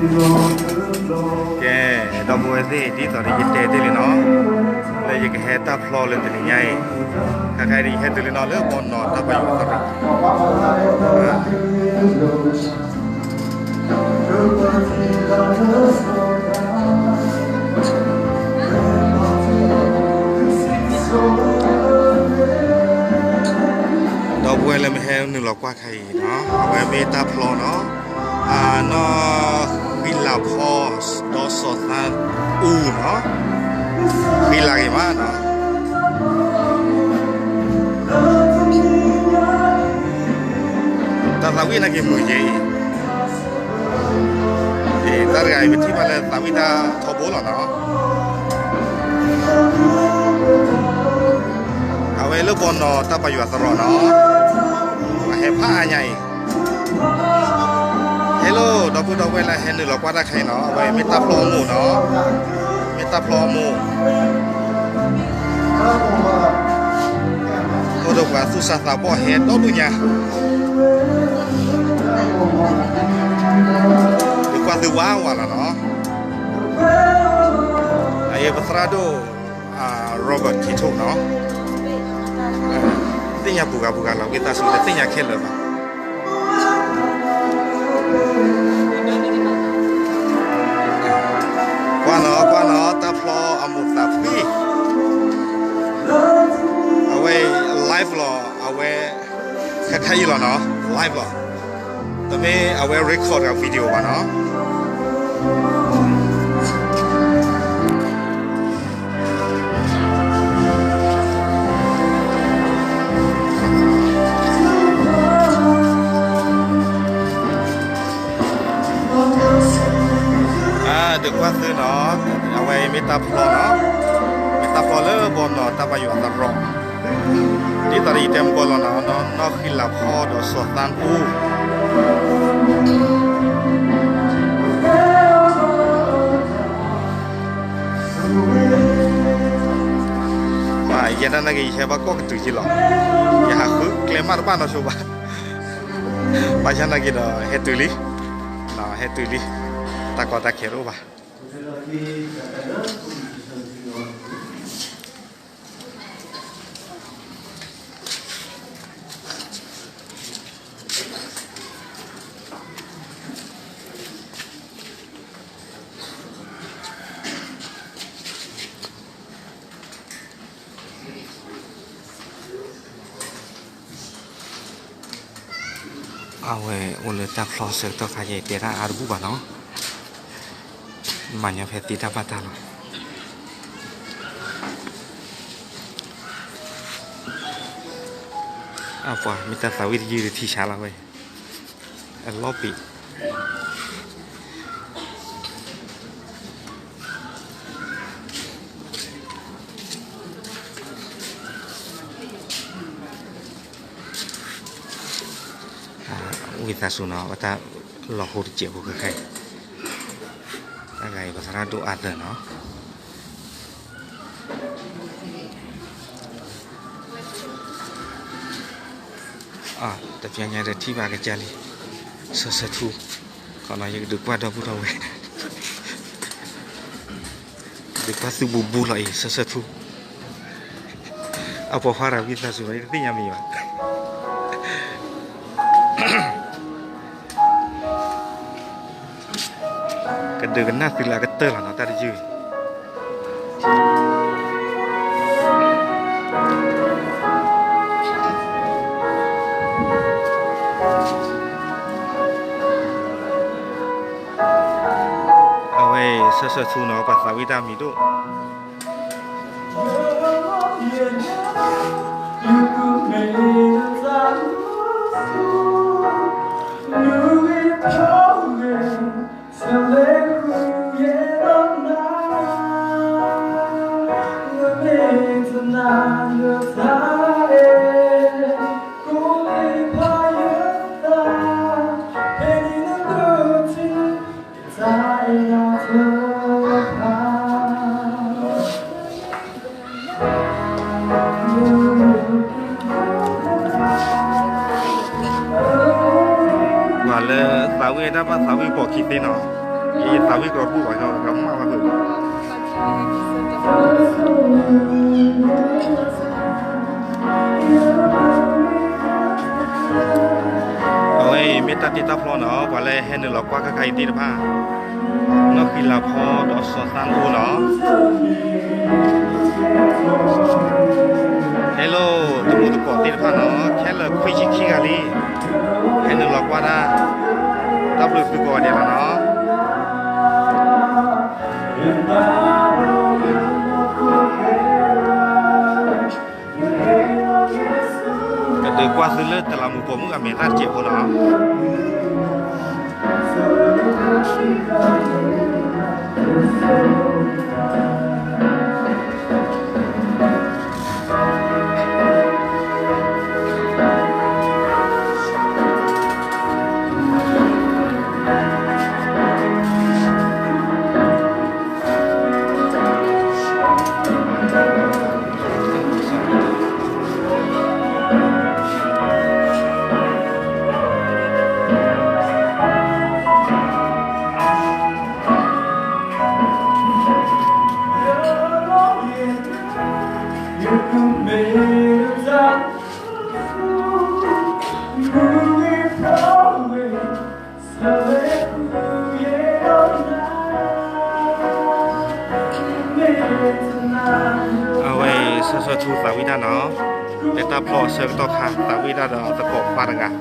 ကဲ, ဒီပုၢ်ဝဲၢ်သ့ၣ် ဒ်သိးဒီးယတဲတ့ၢ်လံနီၤ, လၢယကဟဲတၢ်ဖျီလၢတနံၤညါအံၤ, ခဲခါအံၤဒ်ယဟဲတုၤလံနီၤ လၢဘီနီၢ်တၢ်ပာ်ယွၤသရိာ် ဒီပုၢ်ဝဲၢ်လၢမ့ၢ်ဟဲနုာ်လီၤကွၢ်ခါအံၤနီၤ, အဝဲမ့ၢ်တၢ်ဖျီနီၤ, အနီၢ်ဃံလၤဖီ ဒီးစီၤသးအူနီၤ, ဃံလၤဂ့ၤမးနီၤ, တၢ်သးဝံၣ်နာ်က့ၤမုာ်ယဲအံၤ, တၢ်တဂၤအံၤ ပထံၣ်ဘၣ်လၢသးဝံၣ်တၢ်ထီဘိလီၤနီၤ. အဝဲလၢဘီနီၢ်တၢ်ပာ်ယွၤသရိာ်နီၤ, အဟဲဖးအါညါအံၤ, ဟဲလီၤ ဒီပုၢ်ဒီဝဲၢ်လၢဟဲနုာ်လီၤကွၢ်တၢ်ခဲအံၤနီၤ, အဝဲမ့ၢ်တၢ်ဖျီအမိၢ်နီၤ, မ့ၢ်တၢ်ဖျီအမိၢ်, အိၣ်ဒီးပှၤသူၣ်စၢ်သးဘီၣ်ဟဲဒီဒူၣ်ညါ, ဒုးကွၢ်သုဝးဝးလီၤနီၤ, အအံၤပသရၣ်ဒိၣ် Robert Kito နီၤ, သ့ၣ်ညါပူၤဂၤပူၤဂၤလီၤ ဝံသးစူၤ တသ့ၣ်ညါခဲလၢာ်ဘၣ်. ကွၢ်နီၤ ကွၢ်နီၤ တၢ်ဖျီအမိၢ်သးဖှံ, အဝဲ live လီၤ အဝဲ ခဲခါအံၤလီၤနီၤ live လီၤ, တမ့ၢ်အဝဲ record ဒီး video ဘၣ်နီၤ. ဒုးကွၢ်သုနီၤ, အဝဲအံၤမ့ၢ်တၢ်ဖျီနီၤ, မ့ၢ်တၢ်ဖျီလၢဘီနီၢ်တၢ်ပာ်ယွၤသရိာ်, ဒ်သိးဒီးယတဲမုၢ်ကီၢ်လီၤနီၤ, နီၢ်ဃံလၤဖီဒီးစီၤသးအူ ယဲဒၣ်နာ်က့ ယဟဲဘၣ်ကိးကတုၤက့လီၤ, ယဟးဃုကျဲမးတဘၣ်နီတဘျီဘၣ်, ဘၣ်ဆၣ်နာ်က့ဒီး ဟဲတုၤလံ, ဟဲတုၤလံ, တၢ်ကီတၢ်ခဲတအိၣ်ဘၣ်. အဝဲအိၣ်လၢတၢ်ဖျီဆၢကတီၢ်ခါယဲ တဲတၢ်အါတဘူၣ်ဘၣ်နီၤ, မၤညီဖဲသ့တၢ်ဘၣ်တၢ်လီၤ. အပှၤ မ့ၢ်တၢ်သးဝံၣ်တယုၢ်တထံၣ်ဆါလီၤဝဲ, အလီၤပံာ် ဝံသးစူၤနီၤ အတၢ်လီၤဟိတစဲးဖိခဲခါအံၤ, တၢ်ဂၤအံၤ ပသရၣ်ဒိၣ်အါသၢနီၤ. တပျီညါဒီးထံၣ်ဘၣ်ကစၢ်လံ, ဆၢဆၢထူ, ခီနီၤ ယကဒုးကွၢ်ဒီပုၢ်ဒီဝဲၢ်, ဒုးကွၢ်သုဘူးဘူးလီၤအံၤ ဆၢဆၢထူ, အပိာ်ခွါတဂၤဝံသးစူၤ ယတသ့ၣ်ညါမံၤဘၣ်. ကဒုးကနၣ်သုလၢအကတၢၢ်လီၤနီၤ တၢ်တယုၢ်အံၤ. အဝဲအံၤ ဆၢဆၢထူနီၤ ပှၤသးဝံၣ်တၢ်မံၤဒိၣ်. ပှၤလၢသးဝံၣ်တၢ်ဘၣ်သးဝံၣ်ပိာ်ခံသ့နီၤ. ယသးဝံၣ်ကီၢ်ပူၤဘၣ် ကမၣ်ဘၣ်ဖုး အဝဲအံၤမ့ၢ်တၢ်တ့တၢ်ဖျီနီၤ ပှၤလၢဟဲနုာ်လီၤကွၢ်ခါခါအံၤသ့ၣ်တဖၣ် နီၢ်ဃံလၤဖီဒီးစီၤသၣ်အိၣ်နီၤ ဟဲလီၤ တမူသကိးသ့ၣ်တဖၣ်နီၤ ခဲလၢာ်ခွံဆံခံဂၤလံ ဟဲနုာ်လီၤကွၢ်တၢ် တၢ်ဘျုးသုကိးဂၤဒဲးလီၤနီၤ ကဒုးကွၢ်သုလၢတလးမူးပိာ်မုၣ်အမဲာ်သၣ်တစဲးဖိနီၤ အဝဲအံၤ စီၤစီၤထူသးဝံၣ်တၢ်နီၤ, လၢတၢ်ဖျီအဆၢကတီၢ်ခါ သးဝံၣ်တၢ်ဒီးသကိးပၢ်တဂၤ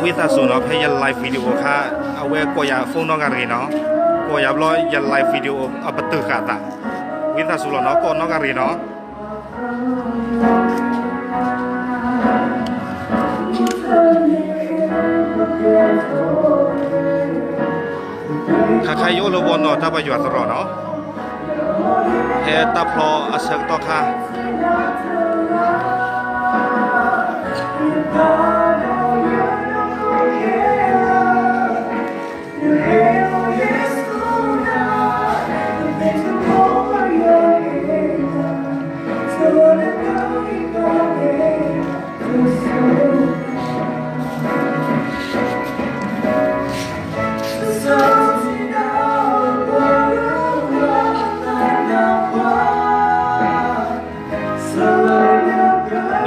ဝံသးစူၤနီၤ ဖဲယ live video အခါ အဝဲကိးယၤ phone နီၢ်ဂၤတဂ့ၤနီၤ, ကိးယၤဘျီယ live video အပတုာ်ဃာ်သး, ဝံသးစူၤလီၤနီၤ ကိးနီၢ်ဂၤတဂ့ၤနီၤ. ခါခါယအိၣ်လၢဘီနီၢ်တၢ်ပယွၤသရိာ်နီၤ, ဖဲတၢ်ဖျီအဆၢကတီၢ်ခါ ဒီပု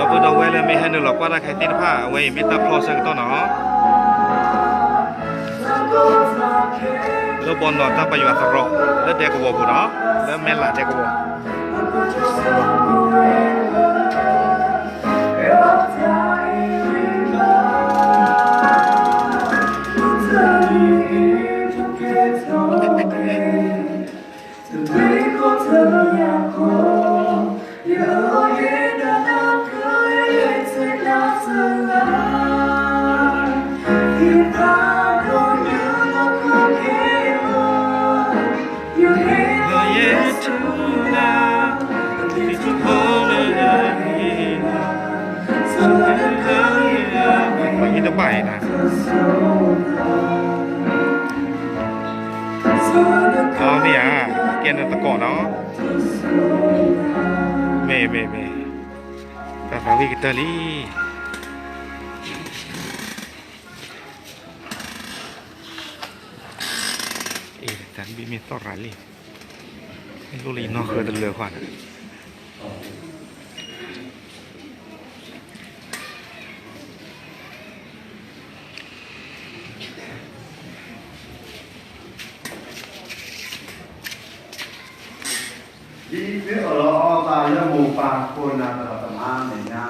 ၢ်ဒီဝဲၢ်လၢမ့ၢ်ဟဲနုာ်လီၤကွၢ်တၢ်ခဲသ့ၣ်တဖၣ် အဝဲအံၤမ့ၢ်တၢ်ဖျီဆၢကတီၢ်နီၤ, လၢဘီနီၢ်တၢ်ပယွၤသရိာ် လၢဒဲကဝီၤပူၤနီၤ, လၢမဲၢ်လးဒဲကဝီၤ ပှၤဟံၣ်တဘၣ်အံၤနၤ, အမ့ၢ်ဧါ, ကဲနသကိးနီၤ, မ့ၢ်မ့ၢ်မ့ၢ်, တၢ်သးဝံၣ်ကတၢၢ်လံ. အ့ တၢ်တဘ့ၣ်မ့ၢ်သီၣ်ရၤလံ, လိၣ်လၢယနီၢ်ဃၢတလၢခွါန့ၣ် ဒ်သုအၢၣ်လီၤအီၣ်သးလၢမိၢ်ပၢ်ခိၣ်နၢ်သရၣ်သမါအမဲာ်ညါ,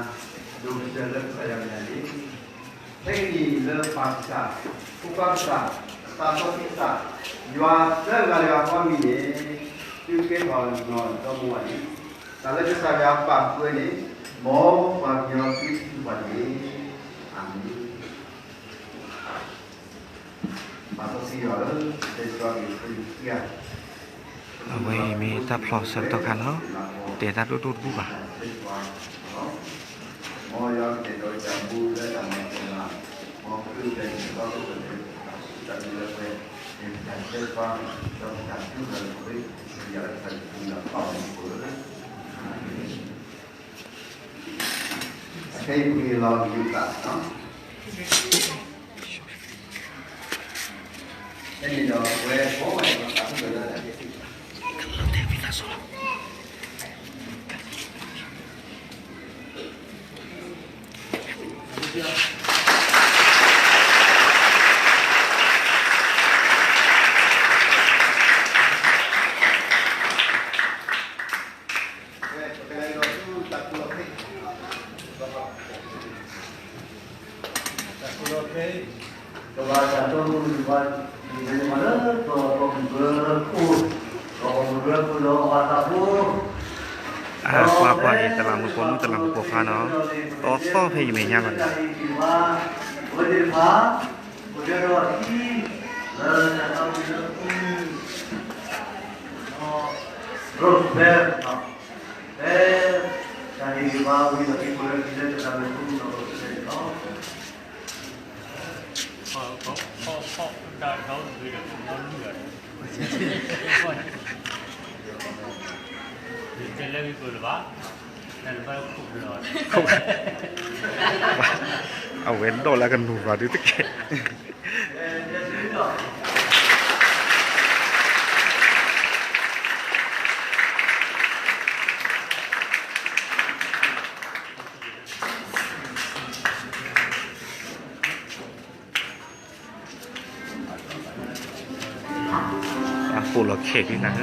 ဒိးကတၢၢ်လၢကစၢ်ယွၤမဲာ်ညါလံ. ခဲကနံၣ်အံၤလၢပၢ်ကစၢ်, ဖိခွါကစၢ်, သးစီဆှံကစၢ်, ယွၤသၢဂၤတဂၤဃီအမံၤန့ၣ်, သုကဲထီၣ်နီၢ်ဒီမါဝၤလံ. တၢ်လၢကစၢ်ယွၤပာ်ဃုာ်န့ၣ်, မ်ပှၤကညီသုဟံးသုပှၤတက့ၢ်. အၤမ့ၣ်. ပၢ်စီဆှံယွၤဧၢ, တဲစှၤက့ၤသုခံဂၤ, အဝဲအံၤမ့ၢ်တၢ်ဖျီဆၢကတီၢ်ခါနီၤ, တဲတၢ်ဒိၣ်ဒိၣ်တဘူၣ်ဘၣ်. မ်ယွၤကတဲာ်ကတီၤယတၢ်မူလၢတၢ်မၤစၢၤနၤ, မ်ကဒုးကဲထီၣ်က့ၤသီခိၣ်ကလဲၤ, တၢ်ဒုးလၢပှဲၤ တၢ်ဆၢပှၤ ဒီးတၢ်သူၣ်လၢ်လၢပှဲၤ ယၤလၢတၢ်သူၣ်လၢ်ပာ်လၢပှဲၤ အခဲအံၤပက့ၤလီၤက့ၤသးနီၤ တၢ်ဆၢပှၤ အကွၢ်ကွၢ်အံၤ တလးမူးပိာ်မုၣ် တလးမူးပိာ်ခွါနီၤ, တီသီၣ်ဖဲယမဲာ်ညါလီၤန့ၣ် အဝဲဒိၣ်လၢကနူၤဘၣ်ဒုးတကဲ အကိၣ်လီၤခဲဒ်နၤဧၢ,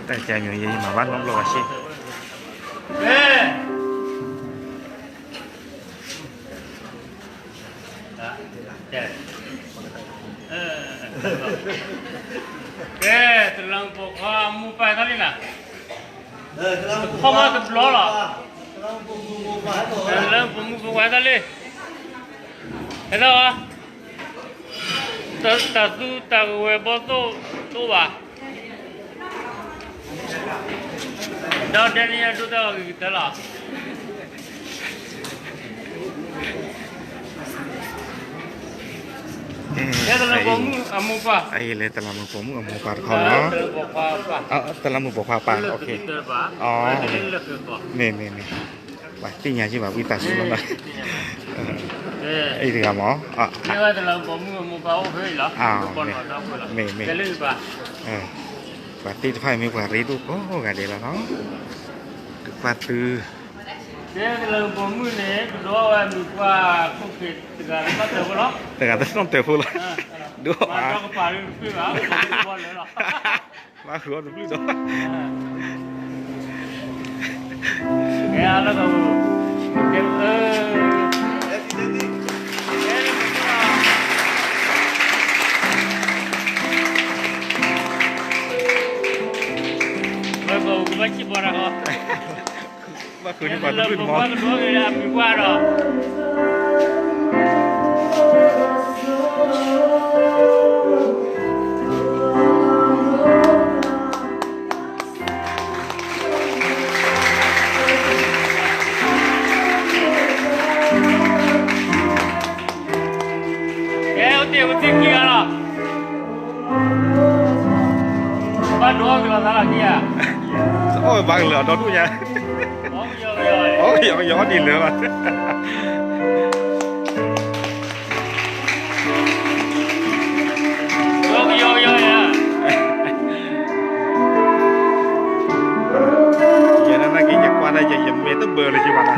တၢ်ကဲမံၤယဲယမၤဘၣ်နီတဘျီဘၣ်ရှ့ ကဲ တလးမူးပိာ်ခွါအမိၢ်ပၢ်တၢ်လံနၤ, ခီမီတဘျီလီၤ, တလးမူးပိာ်မုၣ်ပိာ်ခွါတၢ်လံ, ဟဲထီၣ်, တၢ်သူတၢ်ကဝဲၤဘီၣ်သိၣ်တအိၣ်ဘၣ် ဒီးဒဲန့ၣ်ယဒိၣ်တၢ်ဂ့ၤကတၢၢ်လီၤ. တလးမူးပိာ်မုၣ်အမိၢ်ပၢ်, အအံၤလၢတလးမူးပိာ်မုၣ်အမိၢ်ပၢ်တခီလီၤ, တလးမူးပိာ်ခွါပၢ်, မ့ၢ်မ့ၢ်မ့ၢ်, ပှၤသ့ၣ်ညါက့ၤဘၣ်ဝံသးစူၤလီၤ, အံၤတဂၤမ့ၢ်, တလးမူးပိာ်မုၣ်အမိၢ်ပၢ်အိၣ်ဖဲအံၤလီၤ, မ့ၢ်မ့ၢ်, ပှၤသ့ၣ်တဖၣ်အံၤမ့ၢ်ပှၤရ့ဒိၣ်ကိးဂၤဒဲးလီၤနီၤ, ကကွၢ်သု ကဲ တလးမူးပိာ်မုၣ်န့ၣ် ကဒိးဝဲမံၤပှၢ်ခိၣ်က့ၤတဂၤတနီၣ်တၢၢ်ဖိလီၤ, တဂၤတနီၣ်တၢၢ်ဖိလီၤ, ဒိၣ်အါ, မၤဒီးကပၤလၢတပှ့ၤဘၣ်, ဘၣ်ဃုာ်အီၤတဘျုးဒီး, ကဲ အလၢကပူၤ, ကဲ, ဘၣ်ကဘၣ်စံးပှၤတၢ်ဃီ, ဘၣ်ဃုာ်န့ၢ်ပှၤတဘျုးတမီၤ, ကဲ တလးမူးပိာ်မုၣ်အမိၢ်ပၢ်ဒီး ကဲ အိၣ်တ့ၢ်အိၣ်တ့ၢ်ခံဂၤလီၤ, ဘၣ်ဒိအီၣ်ကလီၤသးလီၤခံဂၤ, အိၣ်ဘၣ်ကလၢၤအဒီဒူၣ်ညါ, အိၣ်ကယီကယီဒ်လၢာ်ဘၣ် ကယီကယီယၤ, ယဲဒၣ်နာ်က့ ယကွၢ်ဒၣ်ယဲ ယမဲာ်တဘၢလၢၤက့ၤဘၣ်နၤ.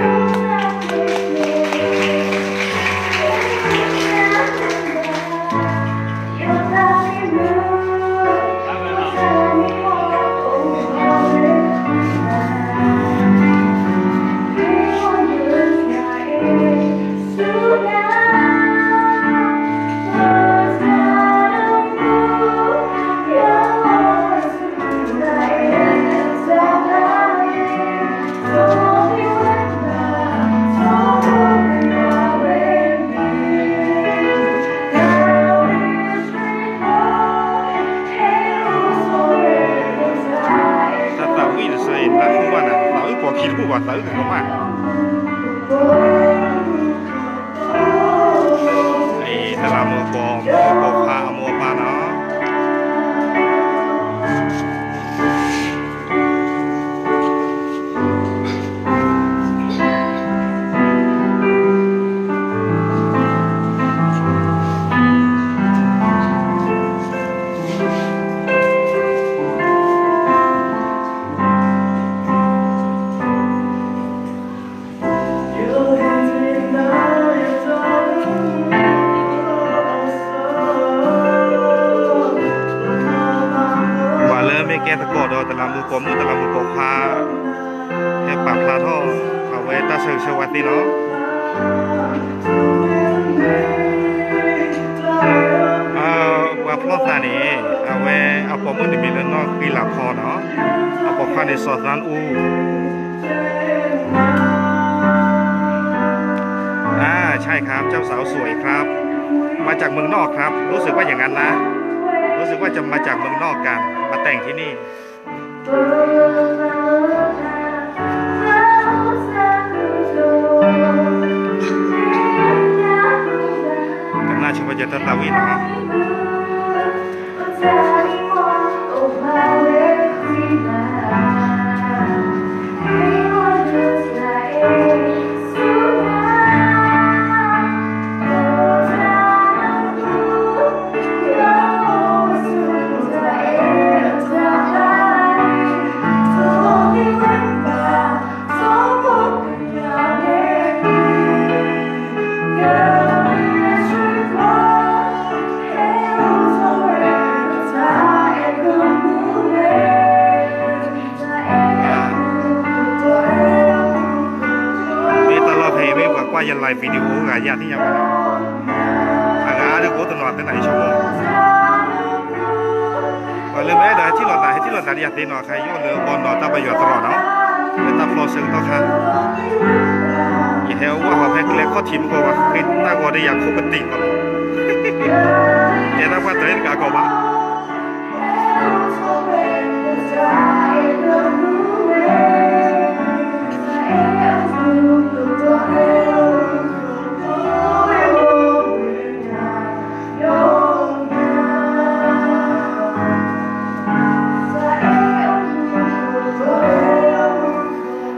ပိာ်မုၣ်တလးမူပိာ်ခွါ ဟဲပာ်ဖျါထီၣ် အဝဲတၢ်ဆၢဂ့ၤဆၢဝါသ့ၣ်နီၤ. ပှၤဖျီသးန့ၣ် အဝဲအပိာ်မုၣ်န့ၣ်မံၤလၢနီၢ်ဃံလၤဖီနီၤ, အပိာ်ခွါန့ၣ်စီၤသၣ်အူ อ่า ใช่ครับ เจ้าสาวสวยครับ มาจากเมืองนอกครับ รู้สึกว่าอย่างนั้นนะ รู้สึกว่าจะมาจากเมืองนอกกัน มาแต่งที่นี่ ကနၣ်ဆိပာ်စၢၤတၢ်သးဝံၣ်နီၤ. မ့ၢ်တၢ်လီၢ်ဖဲအံၤ မ့ၢ်ပှၤကွၢ်ယ live video အိၣ်ဂၤယၤသ့ၣ်ညါဘၣ်နီၤ, အဂၤအါဒုးကအိၣ်တနီၤသ့ၣ်နၤ ယဆိကမိၣ်, ပှၤလၢမ့ၢ်အဲၣ်ဒိးဟဲထံၣ်လိာ်သး ဟဲထံၣ်လိာ်သးဒီးယၤသ့နီၤ ခါယအိၣ်လၢဘီနီၤတၢ်ဘါယွၤတရီနီၤ, လၢတၢ်ဖျီဆၢကတီၢ်ခါ, ယဟဲအိၣ်ဝဲဟီဖဲကျဲခီၣ်ထံးမူကီၢ်ဘၣ် ဃ့တၢ်ဂီၤဒီးယၤခိၣ်ကတံာ်ကီးလီၤ, တဲတၢ်ပှၢ်တရ့တဂၤကီးဘၣ်.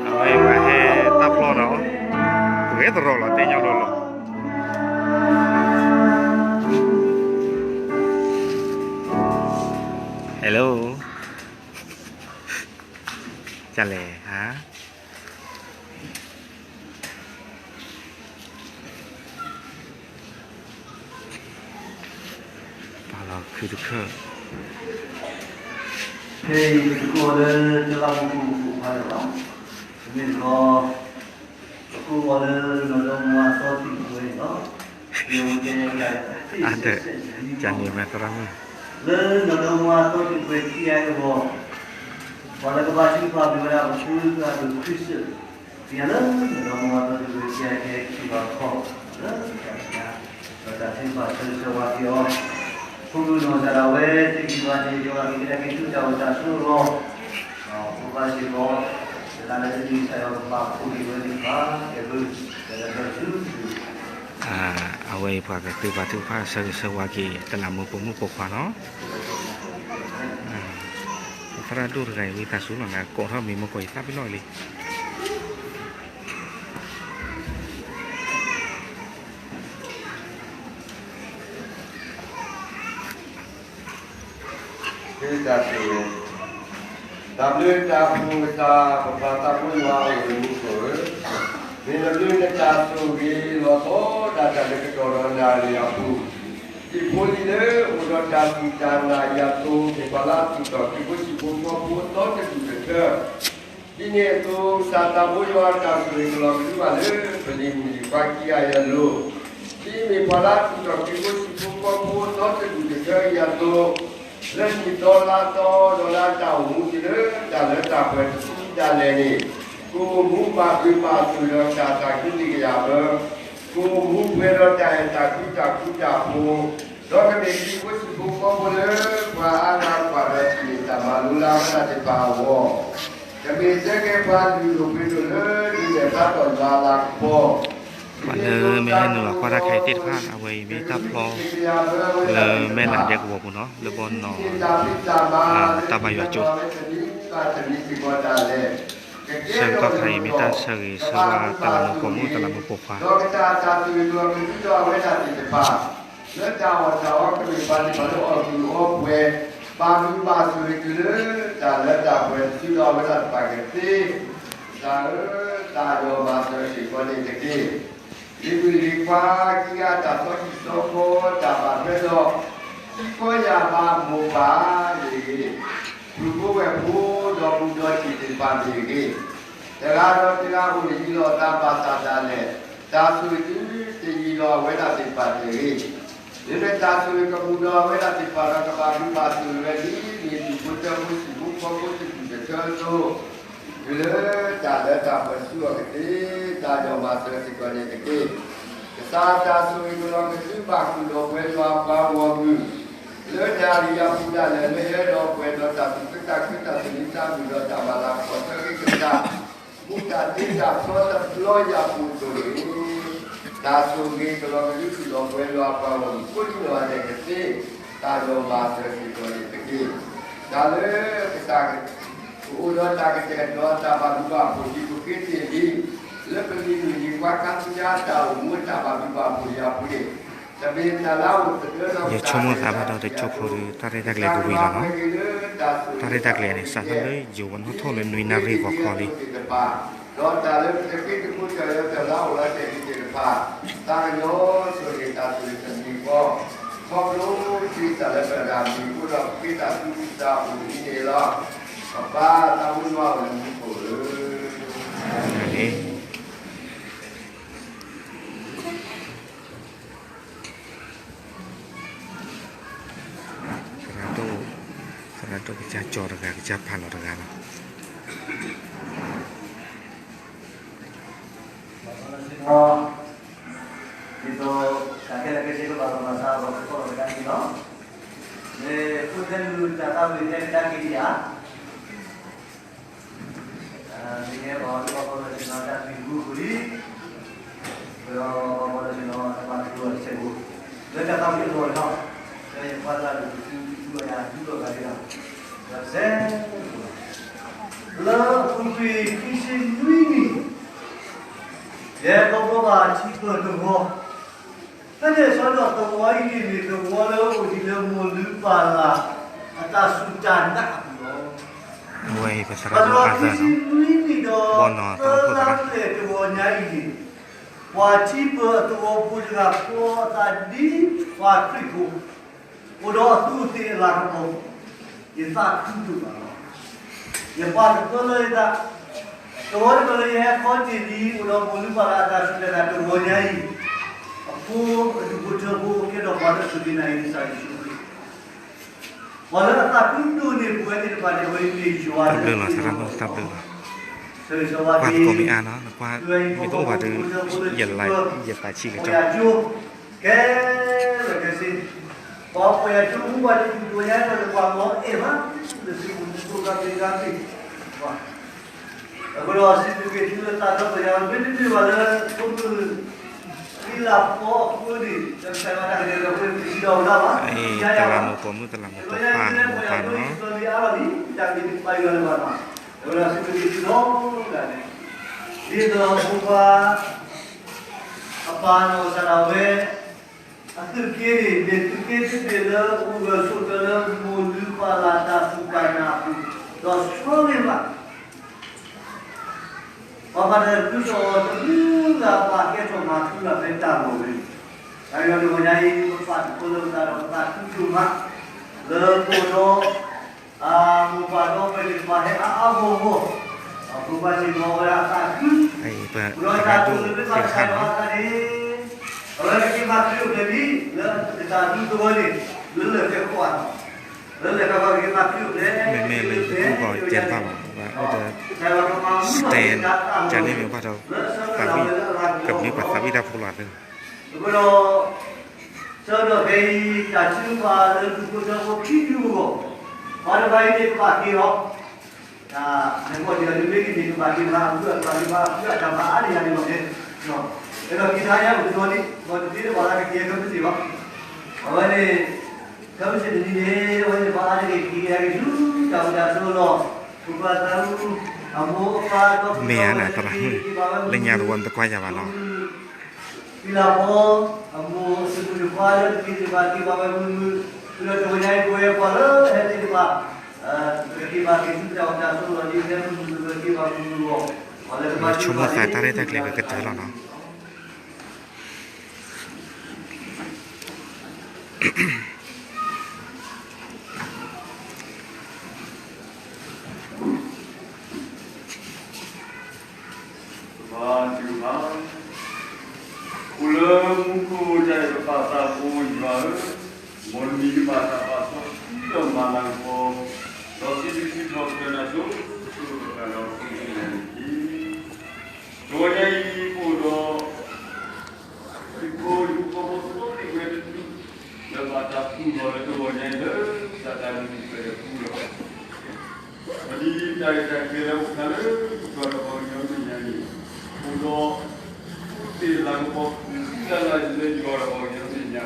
အဝဲပှၤဟဲတၢ်ဖျီနီၤ, ပှဲၤတရီလီၤ တဲညီလိၤလီၤ. Hello. ကလဲၣ်ဧါ. ပာ်လီၤခုတခၢၣ်. ဖဲအံၤပတကိးအီၤလၢတလးမူပိာ်မုၣ်ပိာ်ခွါလၢၤဘၣ်. မ့မ့ၢ်တခီ ပကိးအီၤလၢနီၢ်ဒီမါအသီတံၢ်ကွဲၤန့ၣ်လီၤ. အါဒၢး ကန့ၣ်မ့ၢ်သရၣ်မုၣ် လၢနီၢ်ဒီမါအသီတံၢ်ကွဲၤခံဂၤအဂီၢ်, ပှၤလၢကဘါထုကဖၣ်မ့ၢ်ဝဲဒၣ်ပဖိသၣ်ဒိၣ်ခရံာ်စၢၣ်, သ့ၣ်ညါလၢနီၢ်ဒီမါအသီတံၢ်ကွဲၤခံဂၤကဟဲထံၣ်ဘၣ်ခီ လၢတၢ်ဆါ ဒီးတၢ်ထုကဖၣ်ဆၢဂ့ၤဆၢဝါက့ၤအီၤ, ခိၣ်နူာ်နီၢ်စၢ်ဒၣ်ဝဲ တဂံၢ်ဘၣ်တဂ့ၤ ယွၤကကဲထီၣ်က့ၤသုတၢ်အိၣ်တၢ်ဆိးအဂီၢ်, ဒီးဖိခွါစ့ၢ်ကီး, တၢ်လၢတနံၤကစၢ်ယွၤကပာ်ဖှိၣ်က့ၤဝဲသ့ၣ်တဖၣ် ကဲဘျုး, ကဲဘျုးဆူ အဝဲအံၤပှၤကသုးပာ်ထုကဖၣ်ဆၢဂ့ၤဆၢဝါက့ၤ တလးမူပိာ်မုၣ်ပိာ်ခွါနီၤ, သရၣ်ဒိၣ်တဂၤအံၤ ဝံသးစူၤလီၤ နကိးထီၣ်မံၤမ့ၢ်ကိးယသးပ့ၤနီၣ်လံ. တၢ်ဘျုး တၢ်ဘျုးတၢ်ဖှိၣ်တၢ် ပပၢ်သးဘိယွၤအိၣ်လၢမူခိၣ်ဧၢ, မ့ၢ်တဘျုးနတၢ်ဆိၣ်ဂ့ၤလီၤဆီဒၣ်တၢ်လၢကတီၢ်ဒီးနၣ်ရံၣ်အပူၤ, ဒ်ဖိလံၤလၢအိၣ်ဒီးတၢ်စူၢ်တၢ်နာ်အံၤအသိး မ့ၢ်ပှၤလၢအသူၣ်ထီၣ်ခရံာ်ဖိဆံးဖိဃီဖိအသီတဒူၣ်ကတၢၢ် ဒ်န့ၣ်အသိး ကစၢ်သးဘိယွၤအတၢ်ဆိၣ်ဂ့ၤကလီၤကဒုဘၣ်လၢ ပလံၤမုၣ်လံၤခွါခံဂၤအံၤအလိၤ, ဒ်မ့ၢ်ပှၤလၢအသူၣ်ထီၣ်ခရံာ်ဖိဆံးဖိဃီဖိအသီတဒူၣ်ကတၢၢ်အံၤအသိး, လၢနံၣ်သီလါသီ ဒီးလၢအတၢ်အိၣ်မူက့ၤလၢတၢ်လၢတၢ်ပှဲၤတစုဒၣ်လဲာ်န့ၣ်, ကအိၣ်မူဘၣ်ဘျုးဘၣ်ဆိၣ်ဒီးတၢ်သးခုသ့ၣ်ကယၤဘၢ, ကအိၣ်မူပှဲၤဒီးတၢ်အဲၣ်တၢ်ကွံတၢ်ဃူတၢ်ဖိး, ဒီးကမ့ၢ်ခရံာ်ဖိဆံးဖိဃီဖိလၢ ပှၤအါဂၤကွၢ်ဒီးထံၣ်န့ၢ်တၢ်မၤလိလၢအဝဲဒၣ်သ့ၣ်တဖၣ်အဂီၢ်, ကမ့ၢ်စ့ၢ်ကီးပှၤလုၢ်ဒိၣ်ပှ့ၤဒိၣ်လၢ ဒုးနဲၣ်ဖျါထီၣ်ယွၤအလၤကပီၤ, ပှၤလၢမ့ၢ်ဟဲနုာ်လီၤကွၢ်တၢ်ခဲအံၤသ့ၣ်တဖၣ် အဝဲအံၤမ့ၢ်တၢ်ဖျီ လၢမဲၢ်လးဒဲကဝီၤပူၤနီၤ လၢဘီနီၤ တၢ်ဘါယွၤကၠိ ဆၢကတီၢ်ခါအံၤမ့ၢ်တၢ်ဆၢဂ့ၤဆၢဝါတလးမူပိာ်မုၣ် တလးမူပိာ်ခွါ လၢတၢ်အီၣ်တၢ်အီ ကမ့ၢ်ပှၤသ့ၣ်တဖၣ်လၢအီၣ်ကုၢ်အီပှဲၤ, ဘၣ်မုာ်ဘၣ်ဆိၣ်ဂ့ၤတုၤလၢတၢ်လၢတၢ်ပှဲၤတစုဒီးအဝဲဒၣ်တဖၣ်ကသ့, ကစၢ်ဧၢ, တၢ်ယီၢ်မၤစၢၤစ့ၢ်ကီးန့ၣ်တက့ၢ်. လံၤမုၣ်လံၤခွါခံဂၤတၢ်ဆီဟံၣ်ဆီဃီတၢ်ဘၣ်ထွဲဒီး သံကွၢ်ယၤဘၣ်မိၢ်ပၢ်န့ၣ်ဂ့ၤ, ပုၢ်ဖိဝဲၢ်ဖိ ဒီးပူၤဒီးထံးသ့ၣ်တဖၣ်မ့ၢ်ဂ့ၤ, တဂၤဒီးတဂၤအိၣ်တယံၤလီၤအသးဘၣ်ဆၣ်ဒၣ်လဲာ်, တၢ်ဆိၣ်ဂ့ၤသုတယံၤလီၤအဝဲဒၣ်သ့ၣ်တဖၣ်န့ၣ်တဂ့ၤ. မ့မ့ၢ်တၢ်ဆိၣ်ဂ့ၤကပူၤဒီးအဝဲဒၣ်သ့ၣ်တဖၣ်ဒီးကဘၣ်ဘျုးဘၣ်ဆိၣ်ဂ့ၤဝဲဒ်န့ၣ် ဒူၣ်ဖိထၢဖိဟံၣ်ဖိဃီဖိတဒူၣ်တထၢအသိး, တုၤလၢတၢ်လၢတၢ်ပၢဆှၢအီၤကသ့, တၢ်ဒီးမၤစၢၤစ့ၢ်ကီးန့ၣ်တက့ၢ်. ကစၢ်တၢ်ဆိၣ်ဂ့ၤကလီၤကသုဘၣ်ဃုာ်ဒီးပှဲၤယွၤပှၤဂီၢ်မုၢ် လၢနၤအံၤအပူၤဒၣ်လဲာ် လၢယအဲၣ်ဒိးပှဲၤဒီးတၢ်သူၣ်ခုသးခုတၢ်သူၣ်မံသးမုာ်ဒီးတၢ်ဘၣ်လၢကီၢ်ဆၢဂ့ၤကတၢၢ် မူတၢ်သ့တၢ်ဖျီတဘျီယၤပူၤအသိးန့ၣ်, တၢ်ဆိၣ်ဂ့ၤကလီၤကသုဃုာ်ဒီးပှဲၤယွၤပှၤဂီၢ်မုၢ်ကိးဒံနီၢ်ဂၤဒဲးကသ့, တၢ်ဒီးမၤစၢၤစ့ၢ်ကီးန့ၣ်တက့ၢ်. တၢ်လၢကစၢ် ကအိၣ်ဒီးတၢ်ကတဲာ်ကတီၤတၢ်ဘၣ်ဘျုးဘၣ်ဖှိၣ်ဒ်ပဃ့တ့ၢ်လံ, လၢပမ့ၢ်မုၢ်နံၤပှၤခါဆူညါတၢ်အိၣ်မူတၢ်ဘၣ်ဘျုးဘၣ်ဖှိၣ်ယၤပူၤန့ၣ်, တမ့ၢ်တၢ်လၢအအိၣ်သဒၢဒီး ယဆိကမိၣ်သးဘၣ်ဒီးတကၠိဖိဒီး တၢ်ရဲၣ်တၢ်ကျဲၤကဝံၤလီၤနီၤ. တၢ်ရဲၣ်တၢ်ကျဲၤန့ၣ် စးထီၣ်လၢယိၤဝဲနီၣ်ထိၣ်လၢနွံနၣ်ရံၣ်ဂီၤခီလံ ဒီးတၢ်လၢပတဃ့တမူတၢ်လၢတၢ်လၢအအိၣ်လၢတၢ်အံၤသ့ၣ်တဖၣ်, သးကညီၤဆိၣ်ဂ့ၤတၢ်ဆိၣ်ဂ့ၤတမံၤဃီ, ခီဖျိကစၢ်လၢပတဂၤမံၤအဃိဒီး ပဃ့တၢ်သူၣ်အုးသးအုးအံၤန့ၣ်လီၤ. ပပၢ်သးမူနွံအိၣ်လၢမူခိၣ်ဧၢ. သရၣ်ဒိၣ်, သရၣ်ဒိၣ်ကစၢ်ကၠီတဂၤ ကစၢ်ဖးလီၤတဂၤလီၤ. ဒ်သိးတၢ်ခဲလၢာ်ခဲဆ့ကဘၣ်ပမၤစၢ်အီၤ ပကီၢ်လီၤတကါန့ၣ်လီၤ. မ့ၢ်ဖိသဲလူၤတၢ်သးဝံၣ်ထဲကဒါက့ၤဒံးဧါ. မ့ၢ်ဟဲဘၣ်အီၤလၢပှၤကီၢ်လီၤဆ့ၣ်နီၤတၢ်သံၣ်မူအပူၤလံ, ဒီးပှၤကီၢ်လီၤဆ့ၣ်နီၤတမၤတကျိၤအီၤတစဲးဖိ, လၢတၢ်သးဝံၣ်အလီၢ်လီၤ, လၢယပှၤသးလူၤကသုကသုအီၤယၤဒူၣ်လီၤဂာ်ဒံးလီၤ, ဒီးစဲးဖိလီၤ. လၢအပူၤကွံာ်ခံဆံနွံနံၣ်, ယဲကီၢ်ဘီဘၣ်ထံပၢၢ်တဝီ, ဖဲန့ၣ်အဆၢကတီၢ်သဝီအံၤန့ၣ် မ့ၢ်သဝီလၢအအိၣ်ဒံးလၢမိၢ်လုၢ်ပၢ်လၢ် အတၢ်စူၢ်တၢ်နာ်အပူၤလီၤ. ပှၤတဝီခံဆံနွံနံၣ်ဒီး သၢလါဖျၢၣ်တဝီညါအံၤန့ၣ်, ပှၤထံပၢၢ်အသဝီဖိတဂၤဃီအသးဒ်ပှၤခရံာ်ဖိ အိၣ်ဒီးအသူးအသ့ၣ်အလၤကပီၤ, ယသးခုဒိၣ်မးလီၤ. ယပာ်ကဖၢလၢယသး, သဝီတဖျၢၣ်လၢယဟဲခီတ့ၢ်လံ အိၣ်ဒီးမိၢ်လုၢ်ပၢ်လၢ်အတၢ်စူၢ်တၢ်နာ်တဝီညါအံၤ, အဖိအဒူၣ်ဖိထၢဖိ ကဲထီၣ်ပှၤလၢအစူၢ်က့ၤနာ်က့ၤကစၢ်ယ့ၣ်ၡူးခရံာ်, ပှၤလၢအသးခုဒိၣ်န့ၢ်ပဝဲသ့ၣ်တဖၣ်န့ၣ် အဝဲမ့ၢ်ယွၤလၢအဂ့ၤကီ, တၢ်ဘျုးလီၤ, သရၣ်မုၣ်တၢ်ဘျုးလီၤ. ကွၢ်သကိးမ့ၢ်အါနီၤ, ကွၢ်မ့ၢ်တအိၣ်ဘၣ်ဒီး ယသးဆံးကတၢၢ် ကဲလၢာ်ခဲဆ့, ပှၤပှဲၤအကၠိမူပှၤတဒူၣ်ဒိၣ်ညါလၢပှၤလီၤအဲၣ်ဘၣ်, လၢသုးမုၢ်သကိးကသ့ၣ်ကသ့ၣ်, အဃိဒီးစံးဘျုးက့ၤသုလၢသးဒီဖျၢၣ်ညါ, မ့တမ့ၢ်ဘၣ်လၢ ဖိမုၣ် သံလၤဖီအဃိန့ၣ် တၢ်ကစၢ်ယွၤတၢ်ကလဲၤဒီးဖိမုၣ်တံၤဒီးဝဲဒၣ်ဘၣ်, တလးမူပိာ်မုၣ် တလးမူပိာ်ခွါ မိၢ်ပၢ်နီၤ, အဃိဒီးစံးဘျုးက့ၤသုလီၤ, အဃိဒီးစံးဘျုးက့ၤသုလီၤ, ဒ်သိးဖိခွါ အပၢ်နီၢ်ကစၢ်ဒၣ်ဝဲ အသုးက့န့ၣ် မ့ၢ်သုးက့သ့ၣ်တဖၣ်လၢအိၣ်ဂၢၢ်ဆိးကျၢၤလၢမိၢ်လုၢ်ပၢ်လၢ်တၢ်စူၢ်တၢ်နာ်အပူၤ, ဒီးဆီလ့ၣ်ဘၣ် ပှၤဘၣ်တၢ်သးခုကစီၣ်တဘျုးဂၤဘၣ်ကဲထီၣ်မၤထူရၤဖဲတၢ်လီၢ်ဝဲန့ၣ်, တၢ်ဂ့ၢ်တဂီၤညါအံၤ ပပာ်တခီလၢပသးဒီးပသးခုဒိၣ်မး, လၢပအိၣ်ဒီး မိၢ်ပၢ်ဒီပုၢ်ဝဲၢ်သ့ၣ်တဖၣ်ဟဲအါအါဂီၢ်ဂီၢ်, အဖိခွါစ့ၢ်ကီးဝဲဒၣ်သးခု, ပဒီးတၢ်ဆိၣ်ဂ့ၤလၢဘၣ်ဆၣ်ယွၤသးန့ၣ်, အဝဲကက့ၤမၤခရံာ်အိၣ်ဖျဲၣ်လံ, လၢကစၢ်ဒူသဝီန့ၣ်, လၢလၢာ်ကဲခိၣ်အါနီၤ, လၢလၢာ်ကဲခိၣ်က့ၤမၤခရံာ်အိၣ်ဖျဲၣ်, မ့မ့ၢ်လၢယတအိၣ်ဘၣ်ကဲတဘၣ်ဘၣ်, ဘၣ်အိၣ်ဒီး stand ကန့ၣ်မ့ၢ်ဘၣ်ဒီး သးဝံၣ် ကမ့ၢ်ပှၤသးဝံၣ်တၢ်ဖိလီၤသ့ အဃိဒီး ဆၢကတီၢ်ခဲအံၤ တၢ်ထုကဖၣ်လၢဒူၣ်ဖိထၢဖိခံဒူၣ်အဂီၢ်, ပှၤတဖၣ်အံၤန့ၣ်ကဘၣ်က့ၤလီၤ, တၢ်မ့ၢ်ကီၢ်ဒံးအီၤဒ်မ့ၢ်ဂ့ၤန့ၣ် ကဘၣ်က့ၤမၤအဖုအကဘၣ်က့ၤမၤအဖုအတၢ်မၤအါန့ၢ်ယၤန့ၣ်လီၤ. အဲၣ်ဒိးက့ၤတဟါညါအိၣ်တနီၤန့ၣ် ဒီးတသ့လၢပှၤလၢကက့ၤခဲမုၢ်ဆ့ၣ်ဘၣ်, အဝဲန့ၣ် ခဲမုၢ်ဆ့ၣ်တနံၤန့ၣ် အဝဲန့ၣ်ပှၤအါတက့ၢ်က့ၤက့ၤဆူတၢ်အိၣ်တၢ်ဆိးလီၤ, ပပၢ်သးအူ အမိၢ်အပၢ်ဒီး မ့ၢ်ဧါန့ၣ် သရၣ်မုၣ် လၢညါတဝီနတကွၢ်ယၤဘၣ်နီၤ သံလၤဖီ အမိၢ်အစုပူၤတခွါလၢတက့ၤတဘၣ်က့ၤဘၣ်ဝဲ မုၢ်မုၢ်, ဒီးတဝီညါအံၤပဝဲပှၤလၢဟဲသ့ၣ်တဖၣ် ကက့ၤဘၣ်က့ၤဆူတၢ်အိၣ်တၢ်ဆိးလီၤ ဒ်ဖဲမုၢ်မုၢ်ကက့ၤဘၣ်မုၢ်မုၢ်အဂီၢ်, ပှၤလၢတဘၣ်ဆိကမိၣ်သးတၢ်ရဲၣ်တၢ်ကျဲၤကကတၢၢ်လီၤနီၤ. လၢမူခိၣ်တၢ်အဲၣ်ပပၢ်သးဖိယွၤဧၢ, မ်နမံၤကဘၣ်တၢ်ပာ်စီဆှံဒီးမၤလၤကပီၤ, ဒီးစံးဘျုးစံးထီၣ်ပတြၢၤနၤဆိ, ဆိၣ်ဂ့ၤပတြၢၤနၤဒီးဆိၣ်ဂ့ၤနၤန့ၣ်တက့ၢ်. တဂီၤညါအံၤ ပအိၣ်ဒီး ဟံၣ်ဖိဃီဖိသ့ၣ်တဖၣ်တဖု လၢဘၣ်တၢ်သူၣ်ထီၣ်လၢတဂီၤညါအံၤလၢ ကစၢ်တၢ်လုၢ်ပှဲၤတဖုလီၤ. ဒ်တၢ်ရဲၣ်တၢ်ကျဲၤလၢအိၣ်ခါလၢယွၤဒီးပှၤကညီမဲာ်ညါန့ၣ်, အိၣ်ဒီး သူၣ်သ့ၣ်လၤကပီၤ သူၣ်သ့ၣ်လၤလၤလၢယွၤဒီးပှၤကညီမဲာ်ညါ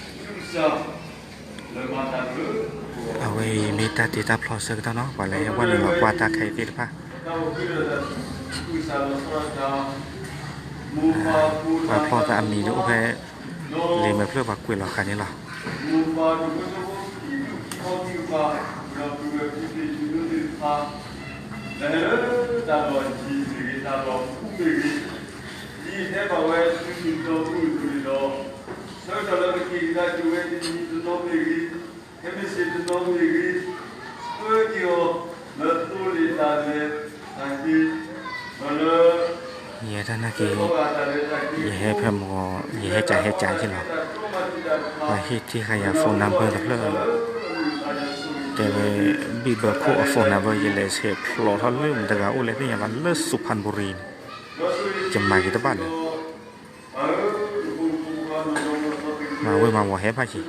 အဃိဒီး ပစံးဘျုးကစၢ် လၢမၤတၢ်လၢ အဝဲအံၤမ့ၢ်တၢ်တ့တၢ်ဖျီဆၢကတီၢ်နီၤ, ပှၤလၢဟဲဝဲနုာ်လီၤကွၢ်တၢ်ခဲအံၤသ့ၣ်တဖၣ် ပှၤဖျီသးအမံၤဒီးအိၣ်ဖဲ လံာ်မဲာ်ဖျၢၣ်ပှၤကွဲးလီၤဃာ်န့ၣ်လီၤ. ဒီးဟဲလၢတၢ်လီၢ်ယံၤမ့ၢ်ဂ့ၤ တၢ်လီၢ်ပူၤမ့ၢ်ဂ့ၤ, ဒ်ဟဲဘၣ်ဝဲဆူမုၢ်ဒီမုၢ်အသိးန့ၣ်ဒီး, ဆၢကတီၢ်လၢပက့ၤကဒါက့ၤဝဲတနံၤတနီၤမ့ၢ်ဂ့ၤ, ခဲမုၢ်ဆ့ၣ်တနီၤမ့ၢ်ဂ့ၤ, ဆှၢက့ၤအီၤလၢသိလ့ၣ်တၢ်လဲၤတၢ်က့ၤ, ဒီးလၢ ယဲဒၣ်နာ်က့ၤ ယဟဲဖဲမ့ၢ် ယဟဲကးဟဲကးက့ၤလီၤ. ပှၤဟ့ၣ်တ့ၢ်ဃာ်ယၤ phone number တဖျၢၣ်, တဲဝဲ ဘံၣ်ဘၢခိၣ်အ phone number ယလဲၤဆဲးဖျိးထီၣ်လၢမတၤတဂၤအိၣ်လဲၣ်သ့ၣ်ညါဘၣ်လၢ စူၤဖၣ်ဘူရံၤန့ၣ်, ယမၤက့ၤတဘၣ်လၢၤ မၤဝဲမၤဝီၤဟဲဖးက့ၤ